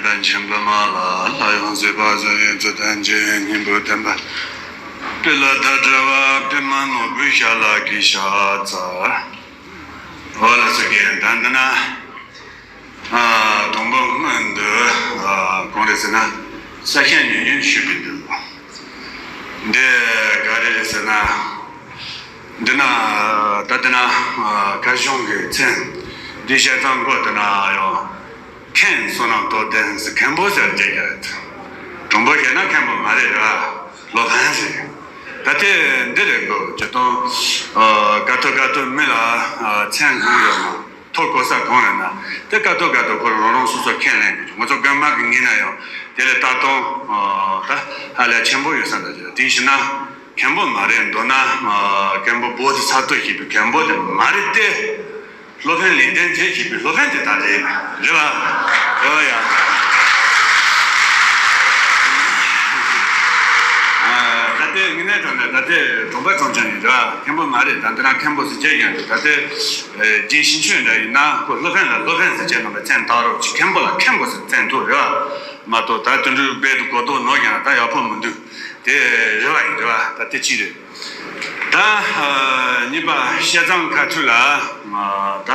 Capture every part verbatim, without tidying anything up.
པཎ་ཆེན་པདྨ་ལ། ལྷ་ཡང་བཟོད་པ་བཟོད་ཡོན་ཚུལ་ལྡན་གྱི་སྙིང་པོ་བསྟན་པ། པི་ལ་ད་དྲ་བ་པདྨ་ནོར་བུའི་ཞལ་ལག་གིས་ཕྱག་འཚལ། འོ་ལགས་སོ། རྒན་ད་འདི་ན། ཨ། དང་པོ་སྔོན་དུ། ཨ། གང་རེད་ཟེར་ན། ས་ཞིང་ཉུང་ཉུང་ཞུས་པའི་འདུག་འདི་ག་རེ་རེད་ཟེར་ན། འདི་ན་ད་འདི་ན། ཨ། བཀའ་གཞུང་གི་མཚན་འདི་བཤད་སྟངས་སྐོར་དུ་ན་ཡང་། མཁན་བསོད་ནམས་རྟོགས་ལྡན་ཟེར། མཁན་པོ་ཟེར་རྒྱུ་ཡོད། དང་པོ་བཤད་ན་མཁན་པོ་མ་རེད་ར། སློབ་དཔོན་ཟེར། ད་ལྟའི་འདི་རེད་འདུག་ཇི་ལྟར། ཨ། ཀ་ཐུག་ཀ་ཐུག་མི་ལ། ཨ། མཚན་གང་ཡོད་ན། ཐོ་བཀོད་ས་གང་ཡོད་ན། དེ་ཀ་ཐུག་ཀ་ཐུག་ཁོ་རང་རང་སོ་སོ་ཁས་ལེན་གྱི། ང་ཚོ་རྒན་མ་གི་ངོས་ནས་ཡང་དེ་ལས་ལྟ་སྟངས། ཨ། ད་ཧ་ལས་ཆེན་པོ་ཡོད་ས་འདྲ་ཅིག་དེ་བྱས་ན། མཁན་པོ་མ་རེད། མདོར་ན། ཨ། མཁན་པོ་བོ་དྷི་ས་ཏྭ་ཞེས་པའི་མཁན་པོ་དེ་མ་རེད་དེ། སློབ་དཔོན་ལེགས་ལྡན་འབྱེད་ཞེས་པའི་སློབ་དཔོན་དེ་ད་རེད། རེད་བ། རེད་བ་ཡ། ཨ། ད་ལྟའི་དངོས་གནས་དྲང་གནས་ད་ལྟའི་དྲང་པོ་དྲང་རྐྱང་ཡིན། རེད་བ། མཁན་པོ་མ་རེད། ད་འདི་ན་མཁན་པོ་ཟེར་བྱས་ཀྱང་འདུག་ད་ལྟའི། ཨ། རྗེ་ཞིང་ཆོས་འདྲ་ཡིན་ན་ཁོ་སློབ་དཔོན་ལ་སློབ་དཔོན་ཟེར་བྱས་ནང་ལ་མཚན་བཏགས་རོགས་གྱིས། མཁན་པོ་ལ་མཁན་པོ་ཟེར་མཚན་ཐོགས། རེད་བ། མ་གཏོགས་ད་དུད་འགྲོའི་རྦད་དུ་གོ་ལྡོག་ནོར་ཀྱང་ད་ཡག་པོ་མི་འདུག་དེ་རེད་བ་ཡིན། རེད་བ། ད་དེ་གཅིག་རེད། ད། ཨ། གཉིས་པ་བཤད་སྟངས་ཁ་ཐུག་ལ། ཨ། ད།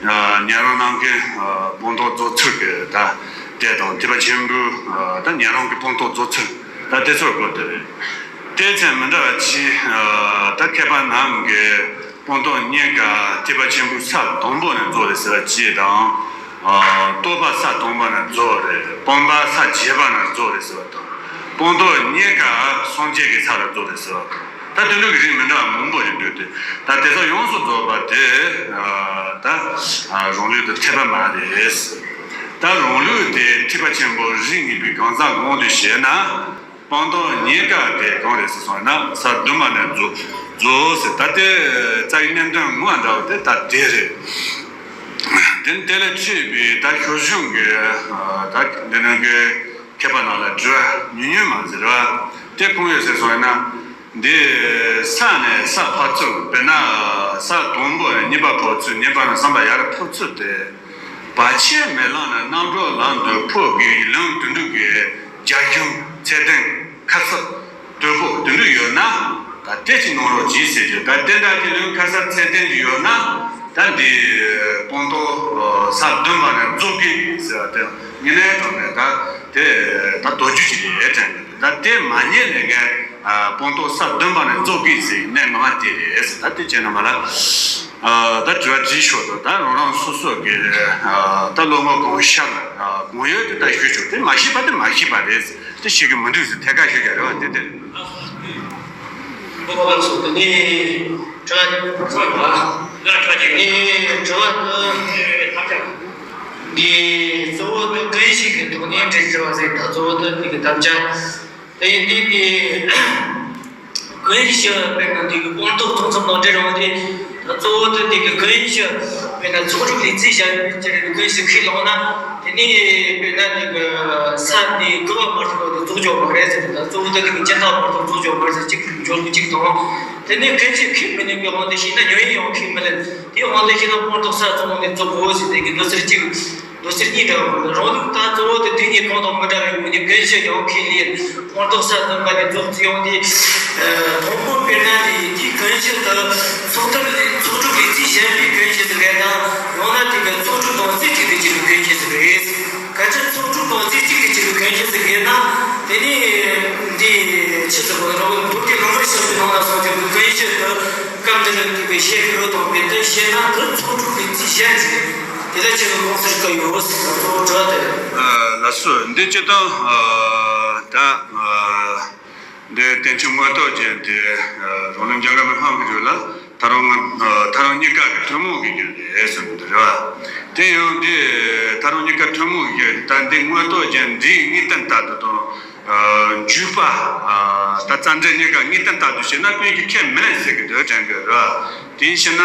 ཨ། ཉན་རང་གནང་མཁན། ཨ། སྤངས་རྟོགས་རྫོགས་ཚོད་ཀྱི་ད་སྐད་དང་། ཐེག་པ་ཆེན་པོའི། ཨ། ད་ཉན་རང་གི་སྤངས་རྟོགས་རྫོགས་ཚོད། ད་དེ་ཚོའི་སྐོར་དེ་རེད། དེ་ཚོ་མི་འདྲ་བ་ཅིག་ཨ། ད་མཁས་པ་རྣམས་ཀྱིས་སྤངས་རྟོགས་རྙེད་དཀའ་ཐེག་པ་ཆེན་པོའི་ས་དང་པོ་ནས་རྫོགས་རེད་ཟེར་བ་ཅིག་དང་། ཨ། རྟོགས་པ་ས་དང་པོ་ནས་རྫོགས་རེད། སྤངས་པ་ས་བརྒྱད་པ་ནས་རྫོགས་རེད་ཟེར་བ་དང་། སྤངས་རྟོགས་རྙེད་དཀའ་སངས་རྒྱས་ཀྱི་ས་ལ་རྫོགས་རེད་ཟེར་བ་དང་། ད་དེ་འདྲ་གི་རིགས་མི་འདྲ་བ་མང་པོ་ཞིག་འདུག་སྟེ། ད་དེ་ཚོ་ཡོངས་སུ་རྫོགས་པ་དེ། ཨ། ད། ཨ། རང་ལུགས་དེ་འཐད་པ་མ་རེད། ད་རང་ལུགས་དེ་ཐེག་པ་ཆེན་པོ་རིགས་ངེས་པའི་གང་ཟག་ངོས་ནས་བཤད་ན། སྤངས་རྟོགས་རྙེད་དཀའ་དེ་གང་རེད་ཟེར་སོང་ན། ས་བདུན་པ་ནས་རྫོགས། རྫོགས་ཟེར། ད་དེ་རྩ་བའི་གནད་དོན་ངོ་མ་འདྲ་བ་དེ་ད་དེ་རེད། དེ་དེ་ལས་མཆེད་པའི་ད་ཞོལ་གཞུང་གི། ཨ། ད་འདི་ནང་གི་མཁས་པ་རྣམས་ལ་དྲི་བ་ཉུང་ཉུང་མ་ཟེར་བ་དེ་གང་ཡོད་ཟེར་སོང་ན། འདི་ས་ནས་ས་འཕགས་ཚུལ། དཔེར་ན་ས་དང་པོ་ནས་གཉིས་པ་འཕགས་ཚུལ། གཉིས་པ་ནས་གསུམ་པ་ཡར་འཕགས་ཚུལ་དེ། བར་ཆད་མེད་ལམ་ནས་རྣམ་གྲོལ་ལམ་དུ་ཕོག་དགོས་ཡི་ལུང་དེ་འདྲ་གི་རྒྱ་གཞུང་ཚད་ལྡན་ཁ་གསལ་དོད་པོ་དེ་འདྲ་ཡོད་ན། ད་དེ་ཅིག་གནང་རོགས་གྱིས་ཟེར་རྒྱུ། ད་དེ་འདྲ་གི་ལུང་ཁ་གསལ་ཚད་ལྡན་ཅིག་ཡོད་ན། ད་འདི་སྤངས་རྟོགས་ས་བདུན་པ་ནས་རྫོགས་ཀྱི་ཟེར་བ་དེ་དངོས་གནས་དྲང་གནས་ད་དེ་ད་མདོ་རྒྱུད་ཅིག་རེད་དྲན་གི། ད་དེ་མ་རྙེད་ནས་ངས། ཨ། སྤངས་རྟོགས་ས་བདུན་པ་ནས་རྫོགས་ཀྱི་ཟེར་གནད་ངོ་མ་དེ་རེད་ཟེར། ད་དེ་བྱས་ན་མ་ལ། ཨ། ད་དྲི་བ་དྲིས་ཆོག་ཏུ། ད་རང་རང་སོ་སོ་གི། ཨ། ད་བློ་ངོར་གང་ཤར། ཨ། གང་ཡོད་དེ་ད་ཞུས་ཆོག་དེ་མ་ཤེས་པ་དེ་མ་ཤེས་པ་རེད། དེ་ཤེས་ཀྱི་མི་འདུག་ཟེར་ཐད་ཀར་ཞུ་རྒྱུ་རེད་བ། འདི་དེ་རེད། འདི་གོ་ལགས་སོ། དེ་ནས་དྲི་བ་དེ་ཚོ་ཡོད་ལ། ངས་དྲི་བ་དེ་འདི་གཙོ་བོ་དེ་ཀུན་གཞི་གི་ཐོག་ནས་དྲི་དྲི་བ་ཟེར། ད་གཙོ་བོ་དེ་འདི་གི་དམ་བཅའ། དེ་ཡིན་དུས་དེ། ཀུན་གཞི་དཔེར་ན་དེ་གི་སྤངས་རྟོགས་གཏིང་མཚམས་དང་འབྲེལ་རུང་དེ། ད་གཙོ་བོ་དེ་དེ་གི་ཀུན་གཞི་དཔེར་ན་ཚོགས་དྲུག་ལས་ཚིག་གཞན་པའི་ཕྱིར་ཀུན་གཞི་ཁས་བླངས་ན། དེ་ནས་དཔེར་ན་དེ་གི་ས་དེ་དགུ་པ་མ་གཏོགས་དེ་རྫོགས་ཆོག་མ་རེད་ཟེར། ད་གཙོ་བོ་དེ་དེ་གི་སྦྱིན་བདག་མ་གཏོགས་རྫོགས་ཆོག་མ་རེད་ཟེར། གཅིག་འཇོག་གི་གཅིག་དང་། དེ་ནས་ཀུན་གཞི་ཁས་མི་ལེན་པའི་དབང་དུ་བྱས་ན་ཉོན་ཡིན་ཡང་ཁས་མི་ལེན། དེའི་དབང་དུ་བྱས་ན་སྤངས་རྟོགས་ས་བདུན་པ་ནས་རྫོགས་དགོས་ཟེར། དེ་གི་མདོ་ཚིག་གཅིག་མདོ་ཚིག་གཉིས་འདྲ་བ། རང་ལུགས་ད་གཙོ་བོ་དེ་དེ་གཉིས་གང་དང་མི་འདྲ་བའི་ངོས་ནས་ཀུན་གཞི་ཡང་ཁས་ལེན། སྤངས་རྟོགས་ས་བདུན་པ་ནས་རྫོགས་ཚུལ་ཡང་དེ། དང་པོ་དཔེར་ན་དེ་དེའི་ཀུན་གཞི་དེ་ཚོགས་ཐར་ལས་ཚོགས་དྲུག་ལས་ཚིག་གཞན་པའི་ཀུན་གཞི་ཟིག་རེད་དམ། ཡང་ན་དེ་གི་ཚོགས་དྲུག་དང་རྩིས་ཐིག་དེ་གཅིག་གི་ཀུན་གཞི་ཟིག་རེད། གལ་ཏེ་ཚོགས་དྲུག་དང་རྩིས་ཐིག་དེ་གཅིག་གི་ཀུན་གཞི་ཟིག་ཡིན་ན། དེ་ནས་འདི་ཆི་ཟེར་དགོས་རེད། མདོ་སྡེ་ལམ་རིམ་གསུམ་པའི་ནང་ལ་གསུངས་ཀྱི་ཀུན་གཞི་དེ་སྐབས་འདིར་དེ་གི་བཤད་ཡོད་དང་མེད་དེ་བཤད་ན་དེ་ཚོགས་དྲུག་ལས་ཚིག་གཞན་ཟིག་དེ་ལ་ཁྱེད་ཀྱིས་དགོངས་སེལ་ག་ཡོད་ཟེར་ན། གཙོ་བོ་དྲི་བ་དེ་རེད། ཨ། ལགས་སོ། འདི་སྤྱིར་བཏང་། ཨ། ད། ཨ། འདི་བསྟན་བཅོས་མངོན་རྟོགས་རྒྱན་དེ། ཨ། རང་ལུགས་འཇམ་དཀར་མི་ཕམ་གྱི་རྒྱུད་ལ་ཐལ་རང་། ཨ། ཐལ་རང་གཉིས་ཀ་གི་ཐུན་མོང་གི་རྒྱན་རེད་ཟེར་གྱི་འདུག་རེད་བ། དེ་ཡང་འདི་ཐལ་རང་གཉིས་ཀ་ཐུན་མོང་གི་རྒྱན། ད་འདི་མངོན་རྟོགས་རྒྱན་འདིའི་དངོས་བསྟན་ལྟར་དུ་དང་། ཨ། འཇུག་པ། ཨ། ད་རྩ་འགྲེལ་གཉིས་ཀ་དངོས་བསྟན་ལྟར་དུ་བྱས་ན་ཀུན་གཞི་ཁས་མི་ལེན་ཟེར་གྱི་འདུག་དྲན་གྱི་རེད། དེ་བྱས་ན་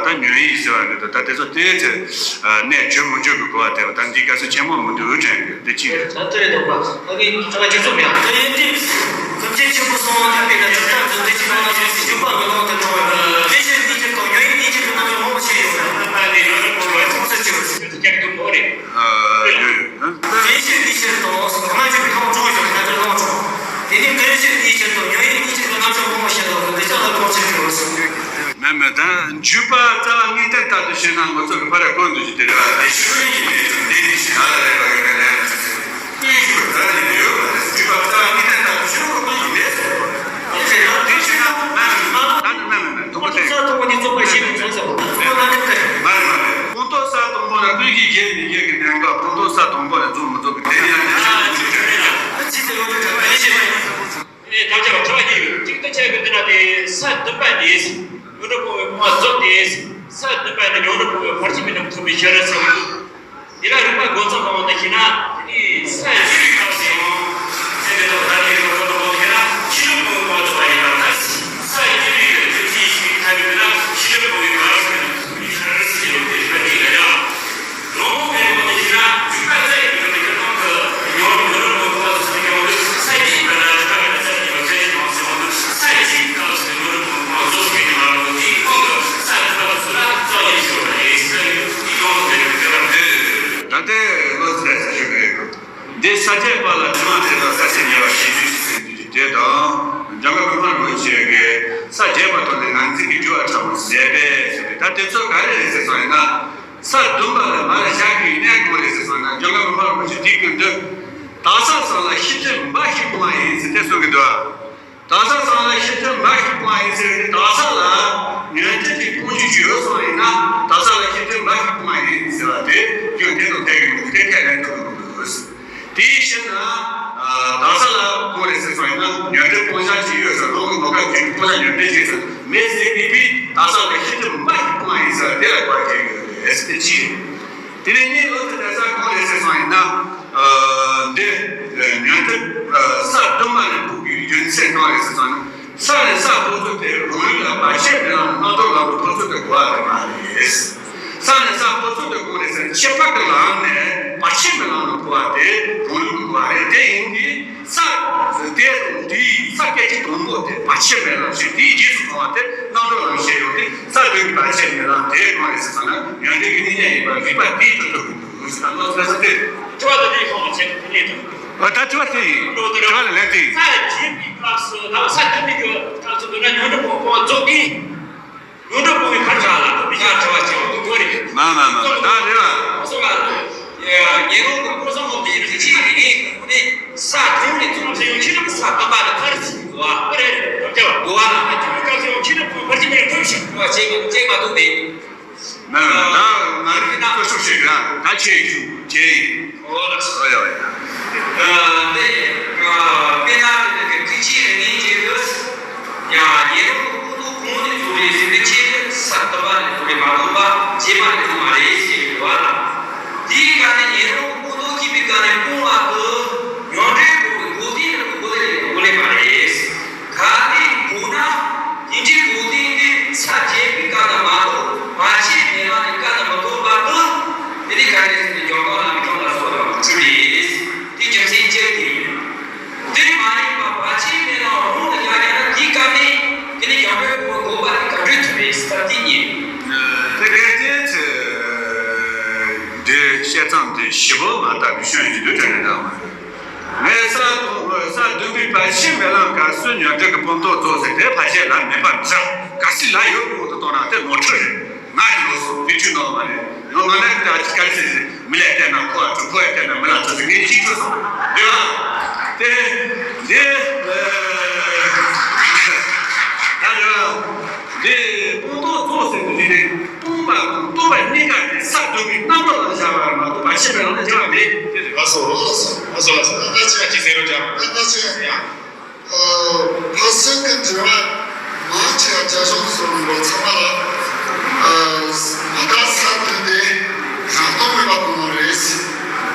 ད་ཉོན་ཡིད་ཟེར་བ་འདི་དང་ད་དེ་ཚོ་དེའི་ཚེ་གནས་བྱོན་མི་འཇུག་གི་གོ་བ་དེ་བ། ད་འདི་ག་ཚོད་ཆེན་པོ་མི་འདུག་དྲན་གྱི་འདི་གཅིག་རེད། ད་ལྟ་རེད་འདུག་པ། ད་གི་ད་གཅིག་ཚོད་མེད། ད་ཡིན་དུས་ཀུན་མཁྱེན་ཆེན་པོ་གསུམ་དབང་ཐང་པའི་ནང་གྲུབ་མཐའ་འཛིན་སྟེ་ཅི་མ་ལ་སོགས་སུ་འཇུག་པ་མི་ལོང་དུ་འགྲོ་བའི་ཀུན་གཞི་གཉིས་ཀྱི་ཐོག་ཉོན་ཡིད་གཉིས་ཀྱི་རྣམ་གཞག་མང་པོ་ཞིག་ཡོད་པ་ཁོང་ཚོ་ཅིག་ཡོད། ཡོད་ཡོད། དེ་བཞིན་དེའི་ཕྱིར་དུ་ང་ཚོས་ལྷོ་ཕྱོགས་ཡོད་ན་དེ་ལྷོ་ཕྱོགས། དེ་ནས་དེ་བཞིན་དེའི་ཕྱིར་དུ་ཉོན་ཡིད་གཉིས་ཆར་དུ་རྣམ་ཤེས་སྔོན་མོ་ཞེས་དང་འདི་ཅག་ལ་ལྟོས་ཕྱིར་ཞུ། མེད་མེད། ད་འཇུག་པ་རྩ་བ་ངེས་གཏན་ལྟར་དུ་ཞེ་ན་ང་ཚོ་གི་ཕ་ར་ཀུན་ཏུ་ཞིག་དེ་རེད་བ། དེ་ཤེས་ཡོན་གྱི་མེད་དུ་འདི་ནི་ཞེ་ན་ལ་རེ་བ་ཡོད་པའི་ལན་དུ་ཞུ། ཀུན་ཞུ་བར་རྩ་ནི་མེད་ཡོད་པ་དེ་འཇུག་པ་རྩ་བ་ངེས་གཏན་ལྟར་དུ་ཞེ་ན་ཀུན་ཏུ་མེད་ཟེར་བ། དེ་ཞེ་ན་དེ་ཞེ་ན་མེད་མེད་མེད། ད་ནི་མེད་མེད་མེད། ཐུགས་རྗེ་ཆེ། ས་དང་པོ་ནི་རྫོགས་པ་ཞེས་པའི་མཚོན་ས་མེད་མེད་མེད། ཁོང་རྣམ་འགྲེལ་ལྟར། མ་རེད་མ་རེད། སྤངས་རྟོགས་ས་དང་པོ་ལ་ཀུན་གཞི་བརྗོད་མི་བརྗོད་ཀྱི་གནད་འགག་སྤངས་རྟོགས་ས་དང་པོ་ལ་རྫོགས་མི་རྫོགས་ཀྱི་དེ་ཡང་ཉམས་ཞིབ་མི་བྱེད་ཀྱི་རེད། ཨ་ཅི་ཟེར་ཡོང་དུས་དྲན་པ་ཡིན་ཞེས་པ་ཡིན། ཨེ་ཐབས་ཆག་པ་ཁྲ་བ་གཉིས་ཡོད། གཅིག་ཏུ་ཆགས་པའི་དེ་ན་དེ་ས་བདུན་པ་དེ་ཡོན་ཏན་སྤོང་བའི་སྤོང་བ་རྫོགས་ཏེ། ས་བདུན་པ་དེ་ཡོན་ཏན་སྤོང་བའི་ཕར་ཕྱིན་མི་རྣམས་ཐོབ་པའི་ཕྱིར་ཟེར་བ་ཡོད། དེ་ལ་རིགས་པ་སྒོ་མཚམས་སྤང་བ་དང་ཤེས་ན་དེ་ནི་ས་བཞི་པའི་སྐབས་སུ་ཡང་ཚེ་འདི་དང་ད་ལྟའི་སྐབས་སུ་ཡང་ཤེས་ན་ཤེས་རབ་སྤོང་བའི་སྤོང་བ་རྫོགས་པ་ཡིན་པ་ལྟར། ས་བཞི་པའི་སྐབས་སུ་ཤེས་ཤིང་ཐར་པའི་ལ་ཤེས་རབ་སྤོང་བའི་སྤོང་བ་རྫོགས་པའི་ཕྱིར་ཟེར་བའི་དཔེ་འདི་ལ་ཡང་། རང་དབང་མེད་པ་དེ་ཤེས་ན་འཇུག་པ་རྩ་ཡི་གི་གི་ཁྱོད་རང་གི་ཡོང་ཡོང་རབ་མོས་པ་སོགས་ཀྱི་ཡོང་དུས་ས་བཞིའི་བར་ལ་འཇུག་པ་རྩ་ཡི་བར་ཆད་མང་སོང་དུས་ས་བཞིའི་སྐབས་སུ་ཡོང་རབ་མོས་པ་སོགས་ཀྱི་མ་རུང་དེའི་དབང་གིས་ས་བདུན་པ་སོགས་ལ་རྩ་བ་ཉིད་ཞུགས་པ་རེད། ས་ཡི་དབང་དུ་མེད་པའི་དགེ་བ་འདོད། ད་ལྟའི་བློ་རྩ་ས་ཞུ་གི་ཡོད། འདི་ས་བཅད་པ་ལ་དྲི་མ་དྲིས་ལ་ས་བཅད་ཉེ་བར་ཤེས་བྱུས་ཟེར་དུས་དེ་དང་འཇམ་དཔལ་མཁས་པ་རིན་པོ་ཆེ་གིས་ས་བརྒྱད་པ་དང་ནི་ངར་འཛིན་གྱི་རྒྱུ་བ་ཕྲ་མོ་ཟད་པས་ཟེར་ཏེ། ད་དེ་ཚོ་ག་རེ་རེད་ཟེར་སོང་ཡིན་ན། ས་བདུན་པ་ལ་མར་བཞག་གི་ཡོད་ནའི་གང་རེད་ཟེར་སོང་ན། འཇམ་དབྱངས་མི་ཕམ་རིན་པོ་ཆེ་དེའི་སྐུ་མདུན། དག་ས་ཚང་ལ་ཤེས་སྒྲིབ་འབའ་ཞིག་སྤོང་བ་ཡིན་ཟེར་དེ་གསུང་གི་འདུག་དག་ས་ཚང་ལ་ཤེས་སྒྲིབ་འབའ་ཞིག་སྤོང་བ་ཡིན་ཟེར་ཏེ། དག་ས་ལ་ཉོན་སྒྲིབ་ཀྱི་སྤོང་རྒྱུ་ཞིག་ཡོད་སོང་ཡིན་ན། དག་ས་ལ་ཤེས་སྒྲིབ་འབའ་ཞིག་སྤོང་བ་ཡིན་ཟེར་བ་དེ་རྒྱུ་དེ་དང་འཐད་ཀྱི་མི་འདུག་དེ་ཁས་ལེན་ཐུབ་ཀྱི་མི་འདུག་དེའི་ཕྱིར་ན། ཨ། དག་ས་ལ་གང་རེད་ཟེར་སོང་ཡིན་ན། ཉོན་སྒྲིབ་སྤོང་བྱ་ཅིག་ཡོད་ཟེར། རང་གི་ངོ་སྐལ་ཅིག་སྤོང་བྱ་ཉོན་སྒྲིབ་ཅིག་ཟེར་མེད་ཟེར་གི་པའི་དག་ས་ལ་ཤེས་སྒྲིབ་འབའ་ཞིག་སྤོང་བ་ཡིན་ཟེར་དེ་ལ་བར་གྱི་ཡོད་རེད་ཟེར་ཏེ་ཅི། དེ་ནས་ངས་ལོ་ཙཱ་བཀའ་གང་རེད་ཟེར་སོང་ཡིན་ན། ཨ། འདི་ཉོན་སྒྲིབ་ས་བདུན་པ་ལས་འཕོག་པའི་རྒྱུ་མཚན་གང་རེད་ཟེར་སོང་ན། ས་ནས་ས་འཕོ་ཚུལ་དེ་རང་ལུགས་ལ་བར་ཆད་མེད་ལམ་རྣམ་རྟོག་ལམ་དུ་འཕོ་ཚུལ་དེ་གོ་བ་རེད་མ་རེད། ས་ནས་ས་འཕོ་ཚུལ་དེ་གང་རེད་ཟེར་ན། ཁྱད་པར་གྱི་ལམ་ནས་བར་ཆད་མེད་ལམ་དུ་འཕོ་བ་དེ་རང་ལུགས་ཀྱི་གོ་བ་རེད། དེ་ཡིན་དུས་ས་དེ་དང་དེའི་ས་སྐད་ཅིག་དང་པོ་དེ་བར་ཆད་མེད་ལམ་ཞེས་དེའི་རྗེས་སུ་འབྲང་བ་དེ་རྣམ་རྟོག་ལམ་ཞེས་ཡོང་སྟེ། ས་བདུན་གྱི་བར་ཆད་མེད་ལམ་དེ་གང་རེད་ཟེར་ན། ཉོན་སྒྲིབ་ཀྱི་གནས་ཉིད་ཡིན་པར་རིགས་པ་འདིས་དོན་གྲུབ་ཀྱི་འདུག་ཟེར། ད་ལོ་ཙཱ་ས་དེ། དྲི་བ་དེ་འདྲའི་ཁོང་ལ་བྱེད་དགོས་དེ་ནས་དང་། ཨ། ད་དྲི་བ་དེ་ཡིན། དྲི་བ་ལ་ལན་དེ་ཡིན། ས་བརྒྱད་པའི་སྐབས་སུ། ད་ས་བདུན་པའི་སྐབས་སུ་འདོད་ན་ཉོན་སྒྲིབ་སྤོང་བ་རྫོགས་ཏེ། ཉོན་སྒྲིབ་སྤོང་བའི་ཕར་ཕྱོགས་ལ་ཐུག་པའི་ཕྱག་བྱ་བ་བྱེད་པ་དགོས་རེད། མ་མ་མ་མ། ད་རེད་བ། སོ་བ། ཉེ་རོང་གི་སྐུ་གསུང་ཐུགས་ཀྱི་རིགས་ཀྱི་རིགས་ཀྱི་སྐུ་ནི་ས་དྲུག་ནས་བཙུགས་ནས་ཤེས་རབ་ཀྱི་ས་བདུན་པ་ལ་མཐར་ཕྱིན་དགོས་པ་རེད། རབ་བྱ་བ་དགོས་པ་ལ་ཐུག་པའི་སྐབས་སུ་ཡང་ཤེས་རབ་ཀྱི་ཕར་ཕྱིན་མིན་ཐུག་ཤེས་པ་བྱེད་པ་བྱེད་མ་ཐུབ་པས། མ་མ་མ། ད་ང་རང་གི་ན་བཀའ་ཤོག་ཞིག་ར་ད་ཆེ་ཞུ་བྱེད་ཡིན། ཨོ་ལགས་སོ། ཨོ་ཡ་ཨོ་ཡ། ཨ། འདི་ཨ་དཔེར་ན་འདི་གི་ཐེག་ཆེན་རིགས་ལྔའི་རྗེས་སུ་ཡང་ཉེ་རོང་གི་སྐུ་མདོག་གང་ནས་འཇོག་རེད་ཟེར་ན། ཆེད་དུ་ས་བདུན་པ་ནས་འཇོག་རེད་མ་གཏོགས་པ་རྗེས་མ་ནས་འཇོག་མ་རེད་ཟེར་བ་ལ། དེའི་སྐབས་ནས་ཉེ་རོང་གི་སྐུ་མདོག་སྐྱེས་པའི་སྐབས་ནས་སྤོང་བ་དེ་ཉོན་སྒྲིབ་སྤོང་བའི་འགོག་བདེན་རྣམས་ཀྱི་འགོག་བདེན་ལས་འགོག་ལས་མ་རེད། གལ་ཏེ་འགོག་ན་དེ་འདྲའི་འགོག་བདེན་དེ་ས་བརྒྱད་པའི་སྐབས་ན་མ་གཏོགས་བར་ཆད་མེད་པ་ནི་སྐབས་ན་མི་འགོག་པ་དེ། དེ་ནི་ག་རེ་ཟེར་ན་འཇོག་པ་ལ་མི་འཇོག་ལ་སོགས་པ་འཁྲུལ་རེད། དེ་རྒྱུ་མཚན་གཅིག་དེ་ཡིན། དེ་ནི་མ་ཡིན་པ་བར་ཆད་མེད་ལམ་རང་དུ་ཡང་ཡང་ན་དེའི་སྐབས་ནས་དེ་ནི་ཡང་མོས་པོ་འགོག་པ་དེ་ག་འདྲ་ཐུབ་པའི་སྟབས་དེ་ཉིད། དེ་གལ་ཏེ་ཚེ་འདིར་བཤད་མཚམས་དེ་ཞིབ་པོ་མ་བཏབ་པའི་ཤོད་ཡིན་དུས་དྲན་ནས་གདའ་མ་རེད། ངས་ས་དང་ས་བདུན་པའི་བར་ཆད་མེད་ལམ་སྐབས་སུ་ཉོན་སྒྲིབ་ཀྱི་སྤངས་རྟོགས་རྫོགས་ཟེར་དེ་ཕལ་ཆེར་ལ་མེད་པར་འདྲ། གལ་སྲིད་ལ་ཡོད་པའི་དབང་དུ་བཏང་ན་དེ་ནོར་འཁྲུལ་རེད། ང་གི་ལོགས་སུ་དེ་ཆུ་ནོར་མ་རེད། ཡང་ང་ནས་ཀྱང་གལ་སྲིད་མི་ལ་བལྟས་ན་ཁོ་ཨ་ཁྲུ་ཁོ་ཡ་བལྟས་ན་མི་ལ་ཁྲུ་ཟེར་ངས་ཅིག་ཁྲུ་སོང་རེད་བ། དེ་དེ་ད་རེད་བ། འདི་སྤངས་རྟོགས་རྫོགས་ཟེར་དུས་འདི་ནི་སྤངས་པ་དང་རྟོགས་པ་གཉིས་ཀ་དེ་ས་བདུན་པའི་རྣམ་པ་ལ་བཞག་པ་མ་གཏོགས་བར་ཆད་མེད་ལམ་ལ་བྱ་བ་མེད། དེ་རེད། ལགས་སོ་ལགས་སོ་ལགས་སོ་ལགས་སོ། ད་ལྟ་ཆ་ཅི་ཟེར་རོ་ཀྱང་། ད་ལྟ་ཆ་ཡང་། ཨ། ཕ་སེང་གི་འགྲེལ་བ་མང་ཆེ་བ་རྒྱ་གཞུང་སོགས་ལ་ཚང་མ་ལ། ཨ། མ་དག་ས་བདུན་དེ་རང་སྟོང་མེད་པ་གང་རེད།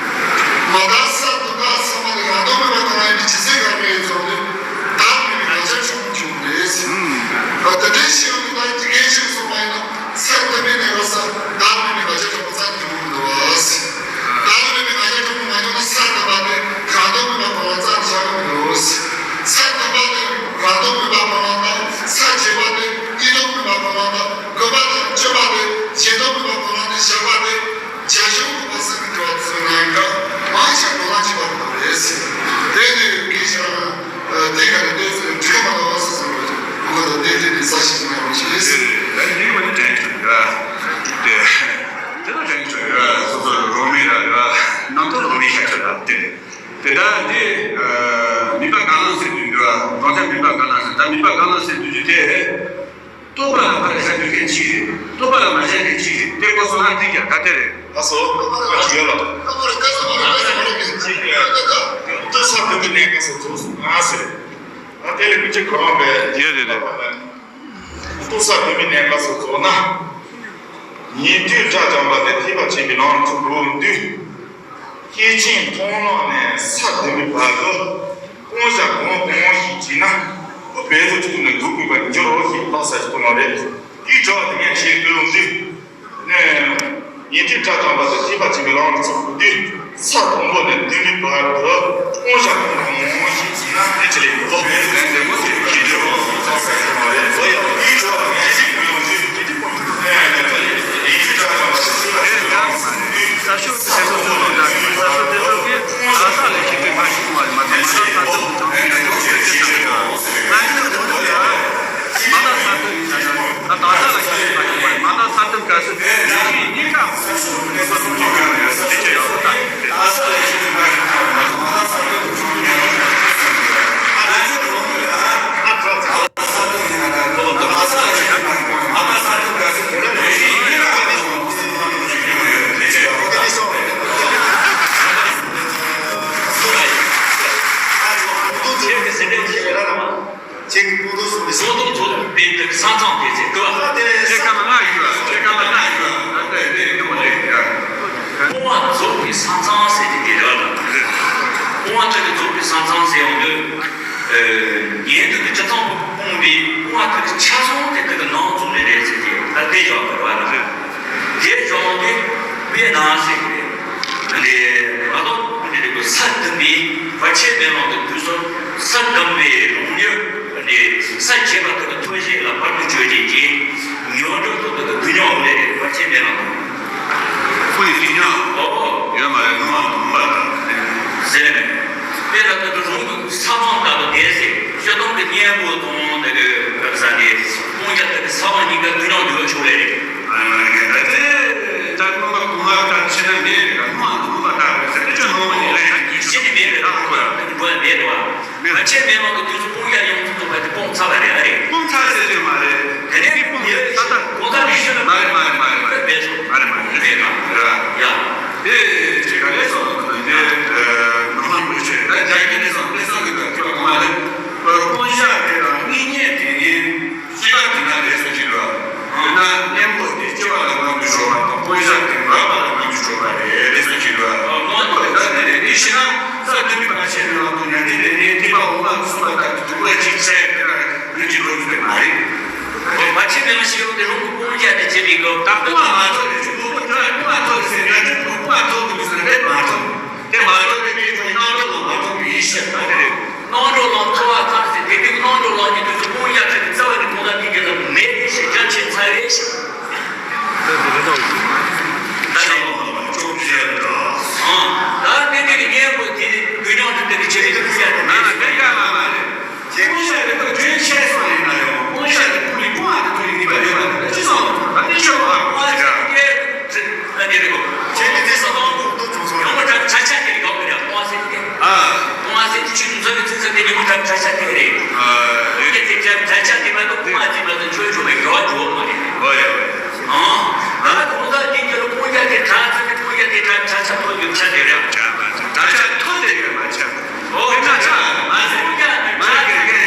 མ་དག་ས་བདུན་པ་ཚང་མ་ལ་རང་སྟོང་མེད་པ་གང་རེད་ཅི་ཟེར་ག་རེ་ཚོགས་ནས་བདག་མེད་པའི་ང་རྒྱལ་ཆུང་ཆུང་རེད། ཨ། དེ་འདྲའི་ཤེས་ཡོན་དང་དགེ་ཞིག་སོང་བ་ཡིན་ན་ས་བདུན་པའི་གནས་སྐབས་སུ་བདག་མེད་པའི་ང་རྒྱལ་ཆུང་ཆུང་རྩ་ནས་ཡོང་མི་འདུག་བ། བདག་མེད་པའི་ང་རྒྱལ་ཆུང་ཆུང་མ་ཡོང་ན་ས་བདུན་པ་དེ་རང་སྟོང་མེད་པ་གང་རེད་རྩ་ནས་བཞག་གི་མི་འདུག་ས་བདུན་པ་དེ་རང་སྟོང་མེད་པ་གང་རེད་དང་། ས་བརྒྱད་པ་དེ་གཉིས་སྟོང་མེད་པ་གང་རེད་དང་། དགུ་པ་དང་བཅུ་པ་དེ་བརྒྱད་སྟོང་མེད་པ་གང་རེད་དེ་བཞག་པ་དེ། རྒྱ་གཞུང་གི་ཕ་སེང་གི་འགྲེལ་བ་ཚོས་ནའང་འདྲ། མ་ དེ་རེད། དེ་ལྟར་འདི་ཨ་མིན་པ་གང་ལ་ཟེར་དུས་འདུག་ཨ། དོན་དག་མིན་པ་གང་ལ་ཟེར། ད་མིན་པ་གང་ལ་ཟེར་དུས་ཀྱི་དེ། རྟོག་པ་ལ་ཕར་བཞག་དུས་མཁན་གཅིག་རེད། རྟོག་པ་ལ་མ་བཞག་མཁན་གཅིག་རེད། དེ་སྐོར་སོ་ལྷག་འདི་ཀྱང་ག་དེ་རེད། ལགས་སོ། ཡོད་ལ། ལྟོས་ས་དུ་མི་གནས་ག་སོ་ཚོགས་སུ་མ་ཟེར། ད་དེ་ལས་མི་གཅིག་གོ་རང་པས། ཡོད་རེད་རེད། ལྟོས་ས་དུ་མི་གནས་ག་སོ་ཚོགས་ན། ཉན་ཐོས་དགྲ་བཅོམ་པ་དེ་ཐེག་པ་ཆེན་པོའི་ལམ་ལ་ཚུད་དགོས་འདུག་སྐྱེས་ཆེན་མཐོང་ལམ་ནས་ས་བདུན་པའི་བར་དུ་སྤོང་བྱ་གང་གང་ཞིག་བྱས་ན་ཁོ་བོད་དུ་ཐུག་ནས་འགྲོ་དགོས་པར་འགྱུར་རོ་ཞེས་ལབ་ས་ཞིག་གོ་ནོ་རེད། དེའི་དྲི་བ་དེ་ངས་བྱེད་དགོས་ལོ་འདུག་ནས། ཉན་ཐོས་དགྲ་བཅོམ་པ་དེ་ཐེག་པ་ཆེན་པོའི་ལམ་ལ་ཚུད་དགོས་དུས་ས་དང་པོ་ནས་བདུན་པའི་བར་དུ་སྤོང་བྱ་གང་གང་ཞིག་བྱས་ན་དེ་ཆེ་ལེགས་པོ། ཁྱེད་ཀྱི་སེམས་ནས་ཁྱེད་རང་རང་། ཁྱེད་ཀྱི་སྤོང་ཐོབ་གསུམ་པའི་སྤོང་ཐོབ་ཚོགས་པའི་ས་མཚམས་དེ་ཚེ་སྐབས། ཁྱེད་ཀ་མ་ང་ཡོད། ཁྱེད་ཀ་མ་ང་ཡོད། ད་ལྟ་ཡོད་ནི་མོ་ལས་ཡོད། སྤོང་བ་རྫོགས་པའི་ས་མཚམས་ཟེར་དེ་དེ་རེད་བ། སྤོང་བ་ལྟ་བུ་རྫོགས་པའི་ས་མཚམས་ཟེར་ཡོང་དུས། ཉན་ཐོས་ཀྱི་སྤྱི་ཚོགས་སྤོང་བའི་སྤོང་བ་ལྟ་བུ་ཆ་ཚང་དེ་ལྟ་བུ་ནང་ཚུད་ནས་རེད་ཟེར་གྱི་ད་དེ་ཡོད་པ་རེད་བ། དེ་བྱུང་སྟེ་དཔེར་ན་ཟེར་གྱི་རེད། འདི་མ་གཏོགས་འདི་རེད་པ། ས་བདུན་པའི་བར་ཆད་མེད་ལམ་དུ་དུས་གསུམ་ས་བདུན་པའི་རང་ཡུལ་འདི་ས་བརྒྱད་པ་དག་གི་ཐོན་བྱེད་ལ་བར་དུ་གཅོད་བྱེད་ཀྱི་ཉོན་སྒྲིབ་ཐོག་ཏུ་དུ་ཉོན་འོང་ལས་བར་ཆད་མེད་ལམ་དུ། ཁོ་ཡི་དུས་ཉོན་ཨོ་ཡོད་མ་རེད། ནུ་མ་དུ་མ་ཟེར་ནས་དཔེ་ལ་ལྟ་དུ་རང་གི་ས་མཚམས་ལྟ་བུ་དེ་ཟེར། སྤྱིར་བཏང་གི་གཉེན་པོ་དང་དེ་གི་བསམ་གྱི་སྤུན་ཀྱག་དེ་གི་ས་བོན་གཉིས་ཀ་དུས་ནང་འདུ་ཆོག་ལེ་རེད། ད་དེ་ད་ནུ་མ་གུང་ང་ད་ཕྱི་ན་མེད་རེད། ནུ་མ་ནུ་མ་ད་རེད་ཟེར་ཏེ་ཅོ་ནུ་མ་ནི་ལེན་ཡག་གི་ཤི་ནི་མེད་རེད། ད་ཁོ་ཡག་གི་འགྲོ་ཡ་མེད་རེད་བ། བར་ཆད་མེད་མང་གི་དུས་སུ་སྤུན་ཀྱག་ཡོངས་སུ་རྫོགས་པ་དེ་སྤུངས་ཚར་བ་རེད། ཨ་རེད། སྤུངས་ཚར་ཟེར་དུས་མ་རེད། དེ་ནས་དེ་སྤུངས་ཡོད་ས་ད་གོང་ས་མི་ཤི་ན་མ་རེད་མ་རེད་མ་རེད་མ་རེད། མེད་སོང་། མ་རེད་མ་རེད། མེད་ག་རེད་བ། ཡ། དེ་ཅི་ག་རེ་སོང་ན་དེ་ནུ་མ་མི་ཤི་ད་རྒྱ་གི་ནས་སོང་དེ་སོང་གི་དུས་ཚོད་མ་རེད། སྤུངས་ཡག་དེ་དང་དངོས་གནས་དེ་ནི། སྤྱི་བཏང་དེ་ན་རེད་སོ་ཅི་ར། དེ་ན་གཉེན་པོ་དེ་སྐྱེ་བ་ལ་མངོན་དུ་གྱུར་པ་དང་སྤུན་ཀྱག་དེ་འགྲོ་བ་ལ་མངོན་དུ་གྱུར་པ་རེད་རེད་སོ་ཅི་ར། དངོས་པོ་ད་དེ་ནས་དེ་ཤི་ན་ས་བདུན་པའི་བར་ཆད་ནི་ལམ་དུ་ཉན་ཐོས་དེ་ནས་ཐེག་པ་འོག་མ་གསུམ་པ་ལྟར་དུ་དུག་ལ་གཅིག་ཆ་ཡོད་དེ་ན་ལུས་ཀྱི་འགྲོ་རྒྱུ་དེ་མ་རེད། བར་ཆད་མེད་པ་ཞིག་ཡོང་དེ་རུང་གི་སྤུན་ཀྱག་དེ་བྱེད་པའི་སྐབས་ད་སྤུན་མ་མ་ཐོབ་རེད། ཆུ་ལུག་པ་ཐོབ་སྤུན་མ་ཐོབ་ཟེར་ན་ནི་སྤུན་མ་ཐོབ་གི་མི་ཟེར་རེད་མ་ཐོབ། དེ་མ་གཏོགས་དེ་མིའི་ཐོག་སྣང་གྲོལ་ལ་མ་ཐོབ་པའི་ཡེ་ཤེས་ད་དེ་རེད། སྣང་གྲོལ་ལམ་ཐོབ་པ་ཙམ་ཞིག་དེ་དུས་སྣང་གྲོལ་ལམ་གྱི་དུས་སུ་སྤུན་ཀྱག་དེ་རྩ་བ་ནས་ཁོང་ལ་དེ་ག་ལ་མེད་པའི་ཤེས་རྒྱ་ཆེ་ཚར་རེད་ཤག་ད་དེ་ད་དེ་དེ་གི་གཉེན་པོ་དེ་དུས་སྣང་གྲོལ་དེ་གི་ཆེད་དུ་སྤུན་ཀྱག་དེ་མེད་ཟེར། སྤུན་ཀྱག་ལ་མ་རེད། སྤུན་ཀྱག་དེ་ཁོ་རྒྱུན་ཆད་སོང་ཡིན་ན་ཡང་སྤུན་ཀྱག་དེ་ཕུགས་ནས་སྤུན་ཨ་དེ་ཐུག་ཡིན་ནི་པ་ཡོད་པ་དེ་ཅི་སོང་ལ་ཐུག་ད་དེ་ཆོས་པ་སྤུན་ཨ་དེ་ཨ་དེ་རེད་གོ། ཁྱེད་ཀྱི་དེ་ས་དང་པོ་ཏུ་བྱུང་སོང་ཡོང་བ་ད་ཆ་ཆ་དེ་རེད་གོ། རེད་སྤུན་ཨ་ཟེར་དེ་ཨ་སྤུན་ཨ་ཟེར་དེ་ཆོས་ཀྱི་མཛོད་ཀྱི་ཚིག་ཚད་དེ་ཉིན་མོ་ད་ཆ་ཆ་དེ་རེད། ཨ་དེ་དེ་ཆ་ཆ་དེ་མ་གཏོགས་སྤུན་ཨ་ཟེར་མ་གཏོགས་ཆོས་བྱུང་བའི་འགྲོ་བ་འགྲོ་བ་མ་རེད། ཨོ་ཡ། ཨང་། ད་གོང་ས་དེ་རྒྱལ་ལོ་སྤུན་ཀྱག་དེ་གྲྭ་ཚང་གི་སྤུན་ཀྱག་དེ་གྲྭ་ཆ་ཆ་ཐོག་ཡོད་ཆ་དེ་རེད། གྲྭ་ཆ་ཐོག་དེ་ཡོད་མ་ཆ། ཨོ་གྲྭ་ཆ་མ་ཟེར་སྤུན་ཀྱག་དེ་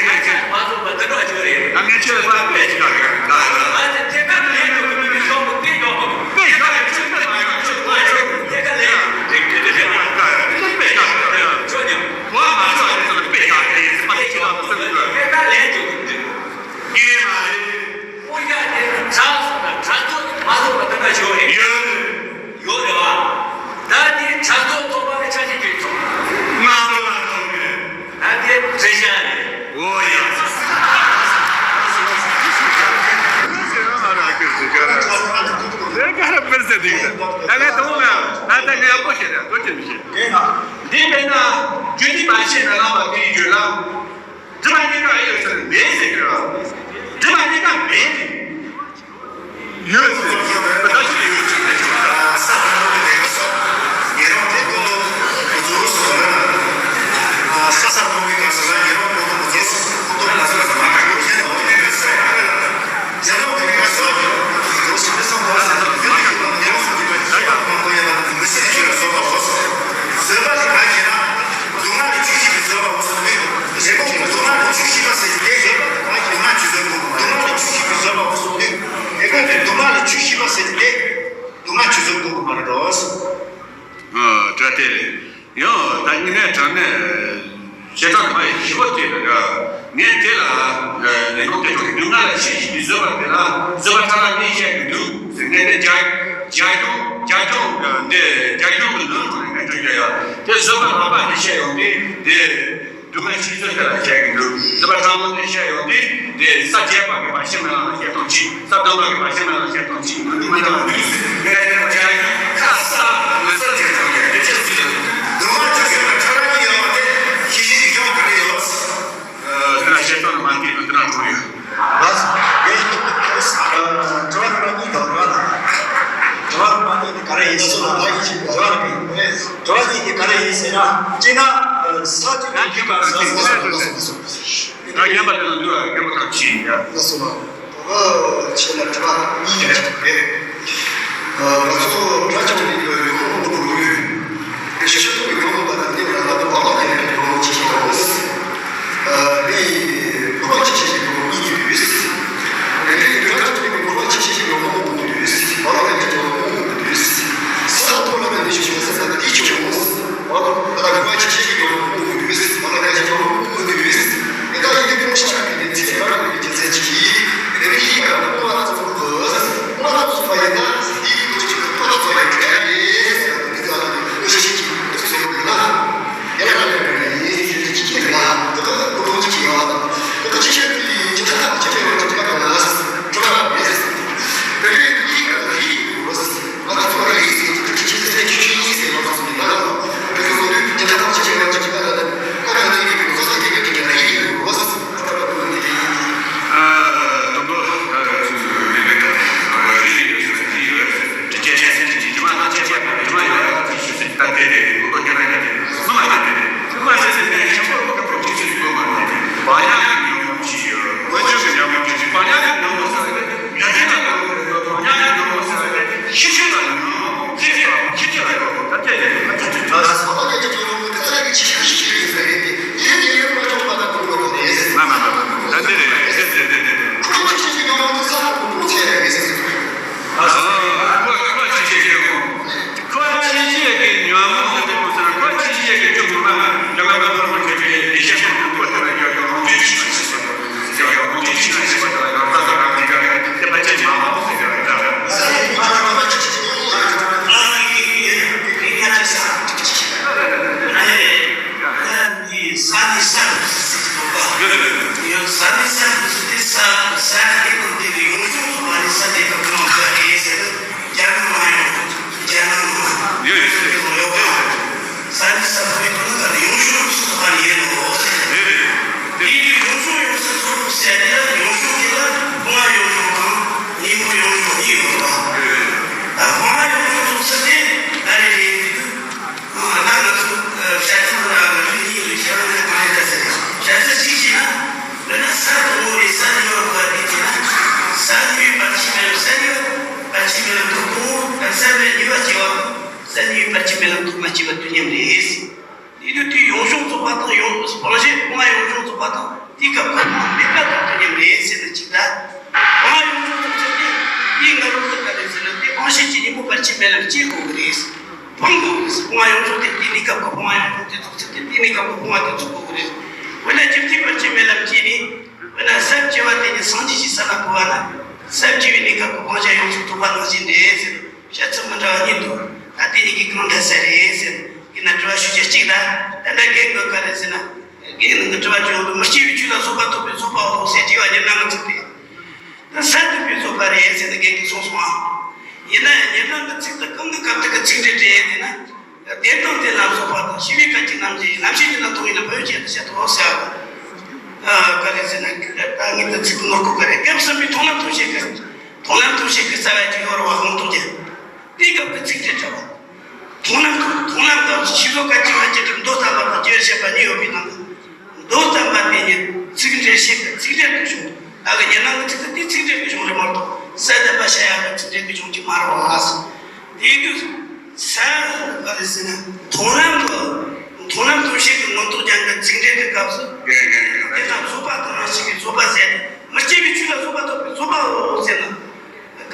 གྲྭ་ཆ་མ་ཐོག་པ་དེ་འདྲ་ཆོས་རེད། ང་ངས་ཆོས་པ་དཔེ་ཅིག་ལ་རེད། ང་ཚོ་དེ་ག་ལེན་འགྲོ་གི་མི་མི་ཤོག་པོ་དཔེ་ཡོད་མ་དཔེ་ཡོད་རེད། ཆོས་དཔེ་མ་ཡོད་ཆོས་པ་ཆོས་དེ་ག་ལེན་རེད་རེད་རེད་རེད། དཔེ་ཡོད་རེད། ཆོས་ཉམས་གོ་མ་ཆོག་རེད། དཔེ་ཡོད་རེད། དཔེ་ཡོད་རེད། དེ་ག་ལེན་འགྲོ་གི་མི་འདུག་ངས་མ་རེད། སྤུན་ཀྱག་དེ་གྲྭ་ཚང་དང་གྲྭ་ཚོགས་མ་ཐོག་པ་དེ་འདྲ་ཞིག་ཡོད་རེད། ཡོད་རེད། ཡོད་རེད་བ། ད་དེ་གྲྭ་ཚོགས་ཐོག་པ་ལ་ཆ་ཤས་ཀྱི་ཚོགས། ང་ཚོ་ལ་ཐོག་རེད། ད་དེ་བྲེ་ཤ་རེད། འོ་ཡ། ད་ངས་དང་པོ་ལ་ད་ལྟ་ངས་ཡག་པོ་བཤད་རེད། ལོ་ཅི་མི་ཤེས། འདི་དཔེར་ན་རྒྱུ་འདི་མ་ཤེས་ན་ལམ་པ་དེའི་རྒྱུད་ལ། སྒྲིབ་པ་གཉིས་ཀ་ཨེ་ཡོད་ཟེར་ན་མེད་ཟེར་གི་རེད། སྒྲིབ་པ་གཉིས་ཀ་མེད་ཟེར། ཡོད་ཟེར་གི་རེད། ད་ཅི་ཡོད་ཟེར་གི་རེད། ས་ཁ་ནང་གི་ལས་ཀ་སོགས་ཉེ་རང་དེ་ཀུན་ཏུ་བུ་ཚུར་ མ་རེད་འགྲོ། ཨ་དྲ་དེ་རེད། ཡང་ད་ཉིན་ནས་དྲ་ནས་བཤད་སྟངས་མ་ཡིན་ཞིབ་པོ་དེ་རེད། ངས་དེ་ལ་ལས་ཁུངས་དེ་ཚོ་མདུན་ང་ལ་ཞིབ་ཞིབ་བཟོས་པ་དེ་ལ་བཟོས་པ་ཁྲ་ལ་གནས་བཤད་ཀྱི་འདུག་ཟེར་ངས་དེ་རྒྱ་རྒྱ་གཞུང་རྒྱ་གཞུང་འདི་རྒྱ་གཞུང་གི་ལུང་ཐོག་ནས་ངས་སྤྲོད་རྒྱུ་ཡོད། དེ་བཟོས་པ་ལག་པ་འདི་བཤད་ཡོང་དུས་དེ། སྒྲོལ་མ་ཆོས་མཚོ་དེ་ལ་བཤད་ཀྱི་འདུག་སྲིད་པ་ཁྲ་མོ་དེ་བཤད་ཡོང་དུས་དེ་ས་བརྒྱད་པ་གི་བར་ཆད་མེད་ལ་བཤད་སྟངས་གཅིག་ས་བདུན་པ་གི་བར་ཆད་མེད་ལ་བཤད་སྟངས་གཅིག་མི་འདུག་མི་འདུག་མི་འདུག་ཁ་ས་མི་ས་དེ་ཚོ་ཡང་དེ་ཆེ་སུ་ཡོད། སྒྲོལ་མ་ཆོས་མཚོ་ལ་ཁྲ་ར་གཉིས་ཡོད་པ་དེ་ཤེས་བཞིན་གྱི་ཡོང་ག་རེ་ཡོད། དེ་ལ་བཤད་སྟངས་མ་འདི་དུ་དེ་ལ་གྲོང་ཡོད། ལགས་སོ། དྲི་བ་རིམ་པ་གཉིས་དང་དྲི་བ་དང་། དྲི་བ་རིམ་པ་གཉིས་དེ་ག་རེ་ཡིན་ཟེར་ན། དྲི་བ་རིམ་པ་གཉིས་དེ་ག་རེ་ཡིན་ཟེར་ན། གཅིག་ན་ས་གཅིག་ཏུ་འདུས་པ་ཟེར་ཟེར་ཟེར་ཟེར་ཟེར། ད་རྒན་པ་དེ་ལ་འདུལ་བ་རྒན་པ་ཐམས་ཅད་ཡིན་ཡ། ལགས་སོ། ཁྱེད་ལ་དྲི་བ་གཉིས་ཡོད་རེད། ང་ཚོ་གྲྭ་ཚང་གི་ཡོང་འབབ་ལོ་ཡོད། ཞིབ་ཏུ་ཡོང་འབབ་དང་འདི་ལ་ང་ཚོ་བག་ལ་ཉལ་ཡོང་ཅི་ཞིག་དང་། ཨ་ནི་ཕོ་བ་ཆེ་ཆེ་ཞིག་ཡོང་གཉིས་ཡོད། ཨ་ནི་གྲྭ་ཚང་གི་ཕོ་བ་ཆེ་ཆེ་ཞིག་ཡོང་འབབ་ཡོད། བག་ལ་ཉལ་ཡོང་འབབ་ཡོད། ས་ཐོག་ལ་ནི་ཞིག་ཡོང་ས་ད་འདི་ཅི་ཡོང་། ཨ་ནི་ཕོ་བ་ཆེ་ཆེ་ཞིག་ཡོང་འབབ་ཡོད། བག་ལ་ཉལ་ཡོང་འབབ་ཡོད། ཨ་ནི་ད་ཡིན་གྱི་ཕོ་ཆ་གི་ནི་ཚེ་ག་རང་གི་ཚེ་ཆེ། ཨ་ནི་ཡིན་ག་ཕོ་བ་ཚོ་གི་ཕོ་བ་ཚོ་ཡིན་ན་འདི་གི་ཕོ་བ་ཚོ་ལ་གལ་ཡོད་ཟེར་ན་འདི་ཚོ་ལ་ནི་ཕོ་ཆ་ཞིག་གི་ཚེ་ཡོད་ན། ཡ་ལ་ལ་ལ་ཡིན་ཟེར་ཏེ་ཅི་ཅི་ལ་ད་ལྟ་ཁོ་ཁོ་ཅི་ཅི་ཡོད་ལ། ད་ལྟ་ཅི་ཤེས་ཀྱི་ཅི་ཐ་ཐ་ཅི་ཅི་ཡོད་ཅི་ཅི་ལ་ལ་ཟེར་ཏེ་ཅི་ལ་ལ་ཟེར་ཏེ། ད་ལྟ་ཡིན་ག་ལ་ཡིན་ཡོད་ཟེར་ཏེ་ང་ཚོ་ལ་ཡིན་ཟེར་ཏེ་ཅི་ཅི་ཟེར་ཅི་ཅི་ཡིན་ཟེར་ལ་ཟེར་ཏེ་ལ་ལ། ད་ལྟ་ཁོ་ཚོ་ཅི་ཐ་ཐ་ཅི་ཅི་ཡོད་ཅི་ཅི་ལ་ལ། ད་ལྟ་ཡིན་གི་ཁོ་ཚོ་ཅི་ཅི་ཅི་ཅི་ལ་ཡིན་ཡོད་ཟེར་ཏེ། ཨ་དུམ་བུ་ཨ་ཅི་ཅི་ཡོད་ཟེར་ཏེ་ཡོད་ཟེར་ཏེ་ཅི་ཅི་ཡོད་ཟེར་ཏེ་ཅི་ཅི་ཡོད་ཟེར་ཏེ་ཅི་ཅི་མ་ན་ཅི་ཅི་ཡོད་ཟེར་ཏེ་ཅི་ཅི་ཡོད་ཟེར་ཏེ། ད་དེ་དེ་གོ་རྒྱུ་རེད་དེ། སུ་མ་དེ་དེ་སུ་མ་ཟེར་ཟེར་ནས་ཆེན་པོ་ལོག་གི་གྲོགས་ཀྱི་ཚུལ་གྱི་སྒོ་མ་དེ་བག་ཉལ་གྱི་ཉོན་མོངས་ཅི་ཡོད། སྔོན་བྱོན་གྱི་ཉོན་མོངས་ཅི་ཡོད། བག་ཉལ་གྱི་ཉོན་མོངས་ཟེར་བ་དེ་ཡོན་ཏན་ལ་ཉོན་མོངས་ཟེར་བ་དེ་བག་ཉལ་གྱི་ཉོན་མོངས་ཟེར་བ་དེ་ཤེས་བྱ་ལ་ཉོན་མོངས་ཤེས་བྱ་ལ་ཤེས་བྱ་ལ་ད་དེ་དེ་ད་དེ་དེ་ད་ས་བག་ཉལ་གྱི་ཉོན་མོངས་དེ་ཚ་གི་ཆེ་ཤོས་ཤིག་རེད་ཟེར་རེད་དེ། ཡིན་དེ་ཡིན་མ་ཆོག་པ་དང་གོ་མ་གོ་དེ་ཟེར། མ་མ་མ་མ་ད་དེ་རེད་དེ་དེ་དེ་དེ། ཁོ་ཆེ་ཤོས་ཀྱི་ཉོན་མོངས་དེ་ས་བག་ཉལ་གྱི་ཉོན་མོངས་ཟེར་རེད་ཟེར། ཨ་ཁོ་ཁོ་ཆེ་ཆེ་ཆེ་ཁོ། ཁོ་ཆེ་ཆེ་གི་ཉོན་མོངས་ལ་དེ་མོ་ཟེར་ན་ཁོ་ཆེ་ཆེ་གི་ཆུ་བུར་མ་རྒྱ་གར་གི་ལོ་རྒྱུས་ཀྱི་ཡེ་ཤེས་ཀྱི་ཁོ་དེ་ལ་རྒྱ་གར་ལོ་རྒྱུས་ཆེ་ཆེ་ཟེར་བ་དང་། རྒྱ་གར་ལོ་རྒྱུས་ཆེ་ཆེ་ཟེར་བ་དང་། ཡང་ས་དང་རང་གི་རྒྱ་གར་དེ་ཕལ་ཆེར་ཉོན་མོངས་ཟེར་བ་དང་། ས་ནི་ས་རུ་སི་སི་ཏོ་པ། ཡོད། ས་ནི་ས་རུ་སི་སི་ས་ས་དེ་ཀུན་དེ་ཡོང་བྱུང་སོང་བ་ནི་ས་དེ་ཀུན་ཁོང་ཁ་ཨེ་ཟེར། རྒྱ་མི་མ་ཡོང་། རྒྱ་ནག་མ་ཡོད་ཡོད་ཡོད། ས་ནི་ས་ཁོའི་ཁོ་ན་ཡོང་ཤོག་སོགས་པ་ཡིན་ནོ། དེ་ཡིན་ཡོང་ཤོག་ཡོང་སོགས་སོགས་ཟེར་ཏེ་ཡོང་ཤོག་དེ་ལ་ཁོང་ཡོང་ཤོག་དང་ཉིན་མོ་ཡོང་ཤོག་གཉིས་ཡོད་པ། ཁོང་ཡོང་ཤོག་སོགས་ཟེར་ཏེ་ཨ་རེ་རེ་ཡིན་དུས། ཨ་ན་ང་ཚོ་བཤད་ཚུལ་ལ་ང་ཚོ་གཉིས་ལ་བྱ་བ་ལས་གང་ཡིན་ད་ཟེར་ན། བྱ་ཚུལ་གཅིག་བྱས་ན། འདི་ན་ས་དང་པོ་རེད། ས་ནི་བ་ག་དེ་བྱས་ན། ས་ནི་བ་ཕར་ཕྱིན་མེད་ལ་ས་ནི་བ་ཕར་ཕྱིན་མེད་ལ་དང་པོ་ས་ནི་བ་སྐྱེ་བ། ས་ནི་བ་ཕར་ཕྱིན་མེད་ལ་ཐོག་མ་སྐྱེ་བ་དུས་མཉམ་རེད། དེ་དུས་དེ་ཡོང་བྱུང་རྫོགས་པ་དང་ཡོང་སྤང་བྱའི་སྤོང་བ་ཡོང་བྱུང་རྫོགས་པ་དང་དེའི་སྐབས་ཁོ་མ་མེད་པ་དང་དུས་མཉམ་རེད་ཟེར་ན་གཅིག་ད། སྤང་བ་ཡོང་བྱུང་རྫོགས་ཚུལ་དེ་དེའི་སྔ་རོལ་དུ་ག་རེ་ཟེར་ན་དེ་སྤང་བྱའི་ཉིན་མོ་ཕར་ཕྱིན་མེད་ལ་སྐྱེ་དགོས་ཀྱི་རེད། སྤང་དགོས་ཀྱི་རེད། སྤོང་བ་ཡོངས་རྫོགས་དེ་དེ་གནས་སྐབས་ཀྱི་སྤོང་བ་ཡོངས་རྫོགས་དེ་རྫོགས་ཚུལ་དེ་དེ་གནས་སྐབས་ཀྱི་སྤོང་བ་དེ་རྫོགས་དགོས་ཀྱི་རེད། འོ་ན་རྒྱུ་མཐུན་པར་བྱེད་མེད་ལམ་གྱིས་ནི། འོ་ན་ས་བཅུ་པ་དེ་ནི་སངས་རྒྱས་ཀྱི་ས་ལ་གོ་བ་ན། ས་བཅུ་པའི་གནས་སྐབས་ཀྱི་སྤང་བྱ་ཡོངས་སུ་རྫོགས་པ་ནང་བཞིན་རེད་ཟེར། བཤད་ཚུལ་མི་འདྲ་བ་གཉིས་འདུག་ད་དེ་གཉིས་ཀྱི་གང་འདྲ་ས་རེད་ཟེར། ཡིན་ན་དྲི་བ་ཞུ་རྒྱུ་གཅིག་ད། ད་ལྟ་རྒན་གྱིས་ག་རེ་ཟེར་ན། རྒན་གྱི་དྲི་བ་བྱུང་འདུག་མི་སྐྱེ་བའི་ཆོས་ལ་སོགས་པ་ཐོབ་པའི་རྫོགས་པའོ་ཟེར་དྲིས་པ་ཉེར་ལྔ་གི་ཚིག་དེ། ད་ས་བཅུ་པའི་རྫོགས་པ་རེད་ཟེར་ནས་རྒན་གྱིས་གསུངས་སོང་ཨང་། ཡིན་ན་ཡང་ཉེར་ལྔ་གི་ཚིག་དེ་གང་གི་སྐབས་དེ་གི་ཚིག་འགྲེལ་འགྲེལ་ཡས་དེ་ན། བདེན་དང་བདེན་ལ་སོགས་པ་དང་ཤེས་པའི་སྐད་ཅིག་རྣམ་འབྱེད་ཡིན་ལམ་ཤེས་ཀྱི་ལ་ཐུག་ཡིན་ན་བོད་བྱེད་དུ་བྱེད་དོ་ཟེར་བ། ཨ་ག་རེ་ཟེར་ན་ད་ངས་ད་ཚིག་ནོར་གོ་ག་རེ་སྐབས་གསུམ་པའི་མཐོང་ལམ་ཐོབ་བྱེད་ཀྱི་མཐོང་ལམ་ཐོབ་བྱེད་ཀྱི་རྩ་བའི་རྒྱུ་ཡོད་རེད་བ་དགོངས་དོན་གྱི། དེའི་སྐབས་ཀྱི་ཚིག་འགྲེལ་འགྲེལ་བ། མཐོང་ལམ་མཐོང་ལམ་དང་ཤེས་བཟོ་སྐད་ཅིག་མ་སྐྱེས་དུས་མདོ་ཙམ་པ་དང་རྒྱས་པར་བཤད་པ་གཉིས་ཡོད་པའི་ནང་དུ། མདོ་ཙམ་པ་དེ་ཉིད་ཚིག་འགྲེལ་བཤད་པའི་ཚིག་འགྲེལ་དུ་བྱུང་། ད་གི་ཉེར་ལྔ་གི་ཚིག་དེ་དེ་ཚིག་འགྲེལ་དུ་བྱུང་རེད་མ་གཏོགས་ས་བདུན་པ་བཤད་ཡག་གི་ཚིག་འགྲེལ་དུ་བྱུང་གི་མ་རེད་བ། དེའི་དུས་ས་ག་རེ་ཟེར་ན་མཐོང་ལམ་དུ་མཐོང་ལམ་དུ་བཤད་ཀྱི་མངོན་རྟོགས་ཀྱང་གི་ཚིག་འགྲེལ་གྱི་སྐབས་སུ། དེ་དང་རྫོགས་པ་དང་རང་བཞིན་གྱི་རྫོགས་པ་ཟེར་ཏེ་མི་སྐྱེ་བའི་ཆོས་ལ་སོགས་པ་ཐོབ་པའི་རྫོགས་པའོ་ཟེར་ན། ག་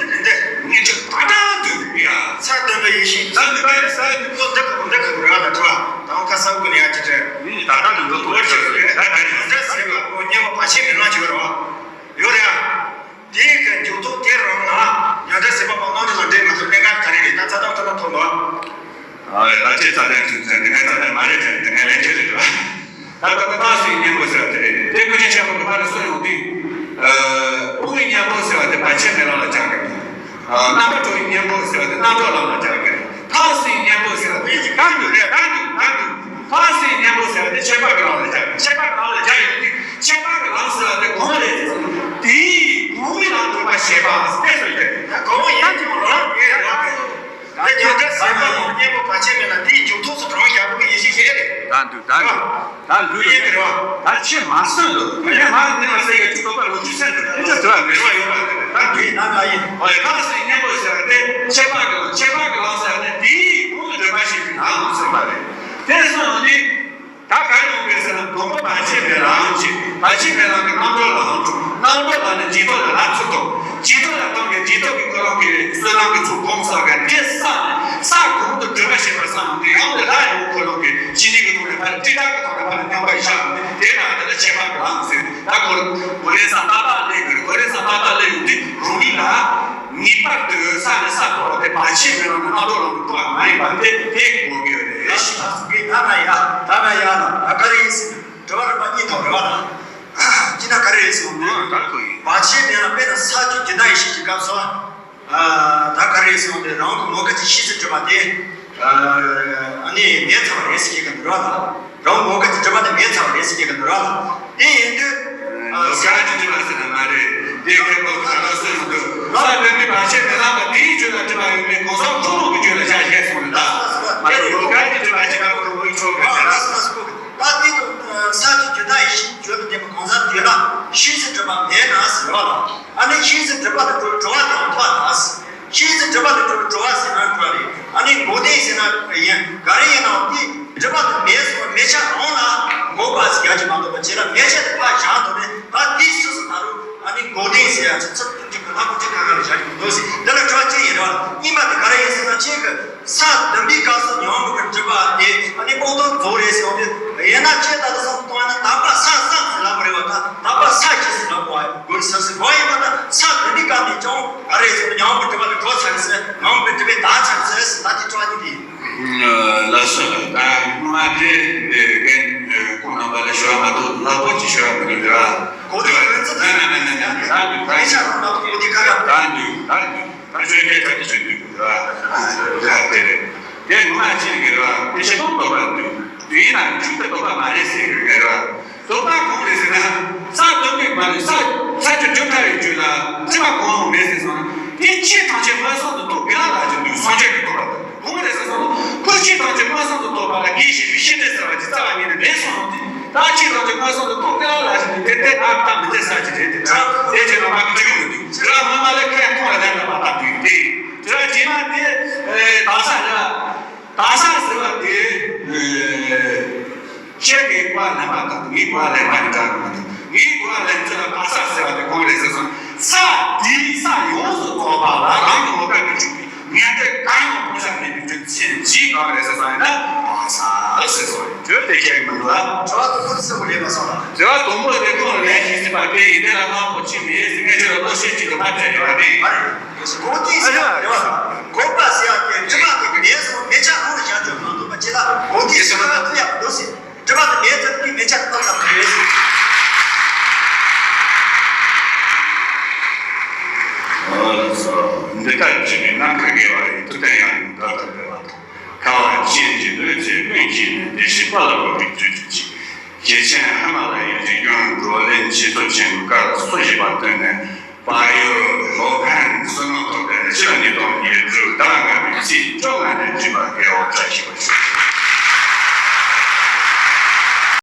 འདི་འདི་འདི་ངས་ཅིག་ད་ལྟ་དུས་ཡ། ཚ་དོན་པའི་ཡེ་ཤེས་ད་འདི་ད་ས་འདི་ཀོ་འདི་ཀོ་འདི་ཀོ་ར་ལ་ཐུ་བ་དང་ཁ་སང་ཀུན་ཡ་ཅི་ཏྲེ། ད་ལྟ་དུས་འདི་ཐུ་བ་ཅི་རེད་ད་ད་རེད། ཡང་འདྲ་ཟེར་བ་ཀོ་སྙན་མོ་བ་ཆེ་མི་ལ་ཅི་བ་ར་བ་ཡོད་རེད་ཡ། དེའི་གི་མཇུག་ཐོག་དེ་རང་ལ་ཡང་འདྲ་ཟེར་བ་པ་ནང་དུ་ལ་འདྲེ་ང་ཚོ་གནད་འགག་ག་རེ་རེད་ད་ཚ་དང་ཐ་ན་ཐོན་པ། ཨ་ལས་ད་ཅི་ཚ་དང་ཐུག་ཚ་འདི་ང་ཚ་དང་མ་རེད་ཚ་འདི་ང་ལན་ཆེ་རེད་བ། ད་ལྟ་ད་ཏང་སྲིད་སྙན་པོ་ཟེར་བ་དེ་རེད། དེ་ཀུན་མཁྱེན་ཆེན་པོ་གི་ཕ་ལ་གསུངས་ཡོང་དུས། ཨ། བུ་གི་སྙན་པོ་ཟེར་བ་དེ་བ་ཆེ་མེ་ལོང་ལ་སྦྱར་གི་རེད། ཨ། རྣམ་པ་གྲོ་ཡི་སྙན་པོ་ཟེར་བ་དེ་རྣམ་གྲོ་ལམ་ལ་སྦྱར་གི་རེད། ཏང་སྲིད་སྙན་པོ་ཟེར་བ་དེ་གང་དུ་རེད་གང་དུ་གང་དུ། ཕར་ཕྱིན་གཉེན་པོ་ཟེར་བ་དེ་ཁྱད་པར་གྱི་ལམ་ལ་སྦྱར་ཡོད། ཁྱད་པར་གྱི་ལམ་ལ་སྦྱར་ཡོད་དུས་ཁྱད་པར་གྱི་ལམ་ཟེར་བ་དེ་གང་རེད་ཟེར་ན། དེའི་གོང་མའི་ལམ་སྒྲུབ་པར་བྱེད་པ་ཟེར་སོ་ཡོད། ད་གོང་མ་ཡིན་གྱི་རང་གི་རང་གི། ད་ཁྱོད་ཀྱི་སེམས་པ་ཡང་གཉེན་པོ་བར་ཆད་མེད་ལ། དེའི་མཇུག་ཐོགས་སུ་གྲོང་རྒྱལ་པོ་གི་ཡེ་ཤེས་ཤེས་རེད། ད་འདུག་ད་འདུག་ད་འདུག་ཡིན་གྱི་རེད་བ། ད་ཕྱིར་མ་སོན་ལོ། ངས་མ་ནི་མ་ཟེར་ཡོད་ཀྱི་རྟོག་པ་ལོ་རྒྱུས་སེམས་དུ་དེ་ཚོ་དྲི་བ་མེད་པ་ཡོད་པ་རེད། ད་འདུག་ཡིན་ན་ང་ཡིན། ཨོ་ཡ། ཕར་ཕྱིན་གཉེན་པོ་ཟེར་བ་དེ་ཁྱད་པར་གྱི་ལམ། ཁྱད་པར་གྱི་ལམ་ཟེར་བ་དེ་དེའི་གོང་དུ་སྒྲུབ་པར་བྱེད་པའི་ལམ་ཟེར་བ་རེད། དེ་སོང་དུས། ད་ག་རེ་ཡོང་གི་ཟེར་ན། སྡོམ་པ་བར་ཆད་མེད་ལམ་གྱི། བར་ཆད་མེད་ལམ་གྱི་རྣམ་གྲོལ་ལམ་དྲུག་རྣམ་གྲོལ་ལམ་ནི་འཇིག་ལྟོགས་ལ་ལ་ཚུར་ལྡོག་འཇིག་ལྟོགས་ལ་ལྟུང་གི་འཇིག་ལྟོགས་ཀྱི་ཀུན་སློང་གི་བསོད་ནམས་ཀྱི་ཚོགས་གོང་བསགས་པའི་དེ་བསགས་ནས་ས་གོང་དུ་སྒྲུབ་པ་བྱེད་པ་བསམ་སྟེ། ཡང་དེ་ལ་ཡང་ཀུན་སློང་གི་ཅི་ནུས་ཀྱི་ཐོག་ནས་ཕར་ཏྲི་ཏག་གི་ཐོག་ནས་ཕར་སྙོམས་པར་བཞག་ནས། དེ་ལ་དེ་ལ་ཁྱད་པར་གྱི་ལམ་ཟེར། ད་ཁོ་གོ་རེ་ས་ཏག་ཏག་སླེབས་དགོས། གོ་རེ་ས་ཏག་ཏག་སླེབས་ཡོང་དུས་རང་ཉིད་ལ། ངེས་པར་དུ་ས་ནས་ས་བརྐོ་བ་དེ་བར་ཆད་མེད་ལམ་གྱི་རྣམ་གྲོལ་ལམ་གྱི་ཐོག་མ་ཡིན་པ་དེ་དེ་གོ་དགོས་རེད། ད་ང་ཡ། ད་ང་ཡ་ལ་ད་ག་རེ་ཡིན་ཟེར་ན། དྲི་བ་རིམ་པ་གཉིས་དང་། དྲི་བ་ལ་ཅི་ན་ག་རེ་ཡིན་ཟེར་ན། ད་ཁོ་ཡིན། བར་ཆད་མེད་ལམ་དཔེར་ན་ས་བཅུ་རྒྱུན་མཐའ་ཡེ་ཤེས་ཀྱི་སྐབས་སུ། ད་ག་རེ་ཡིན་ཟེར་ན། རང་གི་ངོ་སྐལ་གྱི་ཤེས་ཚད་གྲུབ་པ་དེ། ཨ་ནི་མེད་ཚར་བ་རེད་ཟེར་གྱི་འདུག་ར་ལ། རང་ངོ་སྐལ་གྱི་གྲུབ་པ་དེ་མེད་ཚར་བ་རེད་ཟེར་གྱི་འདུག་ར་ལ། དེ་ཡིན་དུས། ཨ། ལོ་ཀ་གི་གྲུབ་པ་ཟེར་ན་མ་རེད། དེ་ཁེ་པོ་ག་ལ་སོན་མི་འདུག་ས་བོན་མི་བར་ཆད་མེད་ལམ་པ་དེའི་རྒྱུད་ལ་གྲུབ་པ་ཡོད་མེད་གོང་ས་ཁྲོ་ལོ་གི་རྒྱུད་ལ་བཞག་བཞག་སོང་ནས། ད་མ་རེད། ལོ་ཀ་གི་གྲུབ་པ་ཅི་ལ་ཁོ་བོའི་ཆོ་ག་ད་དེ་དུ་ས་ཀྱི་རྒྱུད་ད་ཡེ་ཤེས་རྒྱུད་དུ་ལྡན་པ་གང་ཟག་རྒྱུད་ལ་ཤེས་ཚད་གྲུབ་པ་མེད་ན་ཟེར་བ་ལ། ཨ་ནི་ཤེས་ཚད་གྲུབ་པ་དེ་གྲུབ་པ་དང་ཐོག་ད། ཤེས་ཚད་གྲུབ་པ་དང་གྲུབ་པ་ཟེར་ན་གྲུབ་པ་རེད། ཨ་ནི་འགོག་བདེན་ཟེར་ན་ཡིན། ག་རེ་ཡིན་ནའང་དེ་གྲུབ་པ་དེ་མེད་སོང་བ་མེད་ཆ་རང་ལ་འགོག་པ་ཟེར་ཡག་ཅིག་མ་གཏོགས་པ། བྱས་ན་མེད་ཆ་དེ་ཕར་བཞག་འདུག་ནས། ད་དེའི་ཕྱིས་སུ་ད་རུང་ཨ་ནི་འགོག་བདེན་ཟེར་ཡག་ཅིག་ཚུར་ཐུག་ཅིག་གི་ལྷག་པ་ཅིག་ག་ག་ལ་བཞག་ཅིག་མི་འདུག་ཟེར། འདི་ལ་དྲི་བ་ཅི་ཡིན་རེད་བ། གཉིས་པ་དེ་ག་རེ་ཡིན་ཟེར་ན། ཁྱེད་ཀྱི་ས་བདུན་པའི་སྐབས་སུ་ཉོན་མོངས་པའི་གྲུབ་པ་དེ་ཨ་ནི་སྤངས་རྟོགས་རྫོགས་རེད་ཟེར་བ་དེ། ཡིན་ན་ཁྱེད་ད་ལྟ་བསམ་བློ་གཏོང་ན་དག་པ་ས་བསམ་ཟེར་ལབ་པ་རེད་བ། ད་དག་པ་ས་ཞེས་ཟེར་ལབ་པ་དགོས་ས་ཟེར་དགོས་ཡིན་པ། ད་ས་དེ་འདི་སྐབས་ནས་ཀྱང་ག་རེ་ཟེར་ན། ཉོན་མོངས་གྲུབ་པ་ལ་གྲོགས་ཚར་ཟེར། ཉོན་མོངས་གྲུབ་པའི་བདག་ཚར་ཟེར། ད་དེ་དྲི་བ་དེ་དེ། ལགས་སོ། ད་མ་དེ་འདི་རྒན་ཁོང་རྣམ་པ་ལ་ཞུ་བ་མ་གཏོགས་ལྷག་པ་ཅིག་ཞུ་བ་མི་འདུག་ར། གོ་དེ་ཡོད་ཚོད་ད་ན་ན་ན་ན་ད་འདུག་ད་ཡིན་ཤག་རང་ལ་གོ་དེ་ག་ར་ད་འདུག་ད་འདུག་ད་ཆོས་སྐད་ཆ་དེ་ཆོས་འདུག་ར། ད་དེ་རེད། དེ་ངོ་མ་ཅི་རེད་ར། དེ་ཤེས་པ་འདོད་པ་འདུག་དུས་ཡིན་ན་འཇུག་པའི་འདོད་པ་མ་རེད་ཟེར་གི་རེད་ར། འདོད་པ་གང་རེད་ཟེར་ན། ས་བདུན་པའི་མ་རེད། ས་ས་བཅུ་བཅུ་ཕྲག་ཡི་རྒྱུད་ལ་སྲིད་པ་གང་ཡང་མེད་ཟེར་སོང་ན། དེ་ཕྱིར་ཐམས་ཅད་མངོན་སུམ་དུ་རྟོགས་དགེ་ལ་ལ་ཅིག་འདུག་སངས་རྒྱས་ཀྱི་རྟོགས་པ་དང་གང་རེད་ཟེར་སོང་ན། ཁོ་ཕྱིར་ཐམས་ཅད་མངོན་སུམ་དུ་རྟོགས་པ་ལ་དགེ་ཞེས་པའི་ཤེས་འདོད་ཟེར་བ་ཅིག་རྩ་བ་ཉིད་ནས་མེད་སོང་ནོ། དེ་ད་ཕྱིར་ཐམས་ཅད་མངོན་སུམ་དུ་རྟོགས་དགེ་ལ་ལ་ཅིག་འདུག་དེ་དེ་ད་ལྟ་མི་ཚེ་ས་ཅིག་རེད། དེ་ད་དེ་ཅིག་ལ་མ་གི་འགྲིག་གི་མི་འདུག་དེ་ལ་སྔོན་མ་ལ་ཁས་ཁོང་ལ་ལན་ལ་མ་བཏབ་དུས་དེ་དེ་ལ་རྗེས་མ་དེ་ད་ས་ར། ད་ས་ཟེར་བ་དེ། ཁྱེད་ཀྱིས་གོ་བ་ལེན་པ་དང་ངས་གོ་བ་ལེན་པ་གཉིས་འདྲ་གི་མི་འདུག་ངས་གོ་བ་ལེན་ཚུལ་ལ་ད་ས་ཟེར་བ་དེ་གང་རེད་ཟེར་སོང་། ས་དེའི་ས་ཡོངས་སུ་རྫོགས་པ་ལ་རང་གི་ངོ་སྐལ་གྱིས་གྲུབ་པའི་ངན་འགྲོ་གང་ཡང་སྤོང་བྱ་མེད་པའི་རྒྱུ་མཚན་གྱིས་གང་རེད་ཟེར་སོང་ཡིན་ན། ད་ས་ཟེར་སོང་། དེ་དེ་ཁྱེད་ཀྱི་མི་འདུག་ཨ། དྲི་བ་དང་པོ་དེ་གསལ་པོ་རེད་པ་སོང་ལ། དྲི་བ་དང་པོ་དེ་ཁོང་ལ་ལན་ཞིག་ཟེར་བ་དེ་ཡིན། དེ་ལ་ང་ཕོ་ཆེ་མི་ཡིན་ཟེར། ངས་ཁྱོད་ལ་བློ་ཤེས་ཅིག་ཏུ་ཕར་སྤྲད་ཡོད་པ་རེད། གོ་དེ་ཟེར་བ་རེད་བ། གོ་པ་ཟེར་བ་དེ་དྲི་བ་དེ་མེད་སོང་མེད་ཆ་ཁོང་ལ་བཞག་རྒྱུ་མ་གཏོགས་པ་ཅི་ལ་གོ་དེ་ཟེར་བ་ཐུབ་ཡག་འདུག་ཟེར། དྲི་བ་དེ་མེད་ཚར་དུས་མེད་ཆ་ཐོབ་ཙམ་རེད་ཟེར། འདི་ལྟར་བྱས་པས་ན་ཁ་དགེ་བ་ཡི་མཐུ་ལྡན་ཡང་ཡང་དག་ལྟར་འབད་བ་དང་། ཁ་བ་ཅན་གྱི་གནོད་འཚེ་ཀུན་བྱས་ནས་བདེ་གཤེགས་དཔལ་ལ་འགོད་པའི་བརྒྱུད་གཅོད་ཅིང་། ཞེ་ཆེན་ཧི་མ་ལ་ཡའི་རི་ལྗོངས་བགྲོ་གླེང་ཆེས་མཐོ་ཅན་གྱི་སྐབས་སུ་བཞེས་པར་བསྟུན་ནས། བལ་ཡུལ་ལྷོ་ཁམས་བསོད་ནམས་ཐོབ་པའི་སྤྱི་ལོ་ཉིས་སྟོང་ཉེར་དྲུག་ཟླ་ལྔ་པའི་ཚེས་བཅོ་ལྔ་ནས་བྱིས་པ་རྒེད་འོག་